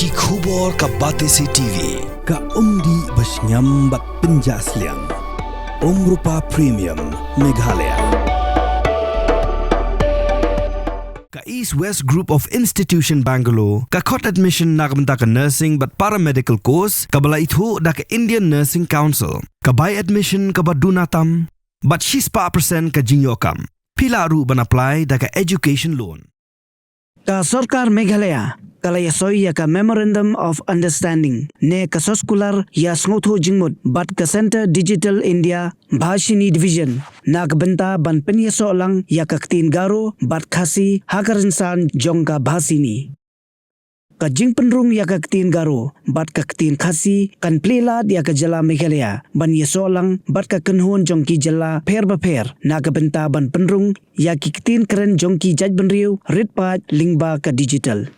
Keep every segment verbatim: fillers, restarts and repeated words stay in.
Ki khubor ka Batesi T V, ka umdih ba shngiam bad pynjah sliang. Umrupa Premium, Meghalaya. Ka East West Group of Institution Bangalore ka khot admission na ka bynta ka nursing bad paramedical course kaba la ithuh da ka Indian Nursing Council. Ka bai admission kaba duna tam bad shispah percent ka jingïoh kam. Phi lah ruh ban apply da ka education loan. Ka sorkar Meghalaya ka la ïasoi ïa ka Memorandum of Understanding ne ka soskular ïa sngewthuh jingmut bad ka Centre Digital India Bhashini Division na ka bynta ban pynïasoh lang ïa ka ktien Garo bad Khasi ha ka rynsan jong ka Bhashini. Ka jingpynrung ïa ka ktien Garo bad ka ktien Khasi kan plie lad ïa ka jylla Meghalaya ban ïasoh lang bad ka kynhun jong ki jylla pher bapher na ka bynta ban pynrung ïa ki ktien kren jong ki jaitbynriew rit paid lyngba ka digital.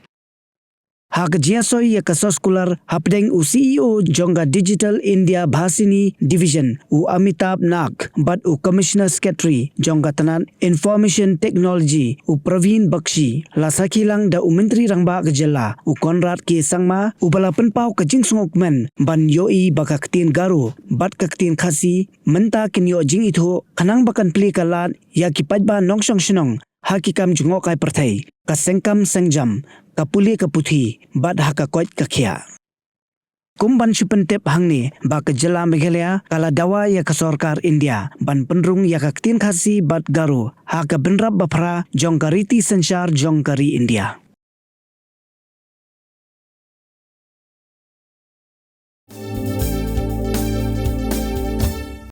Ha ka jingïasoi ïa ka soskular hapdeng u C E O jong ka Digital India Bhashini Division u Amitabh Nag bad u Commissioner Secretary jong ka tnat Information Technology u Praveen Bakshi, la sakhi lang da u Myntri Rangbah ka jylla u Conrad K Sangma, uba la pynpaw ka jingsngewkmen ban ïohi ba ka ktien Garo bad ka ktien Khasi mynta kin ïoh jingithuh khnang ba kan plie ka lad ïa ki paidbah nongshong shnong ha ki kam jngohkai pyrthei, ka seng kam seng jam, ka pule ka puthi bad ha ka koit ka khiah. Kum ban shu pyntip hangne ba ka jylla Meghalaya ka la dawa ïa ka sorkar India ban pynrung ïa ka ktien Khasi bad Garo ha ka bynrap ba phra jong ka riti synshar jong ka ri India.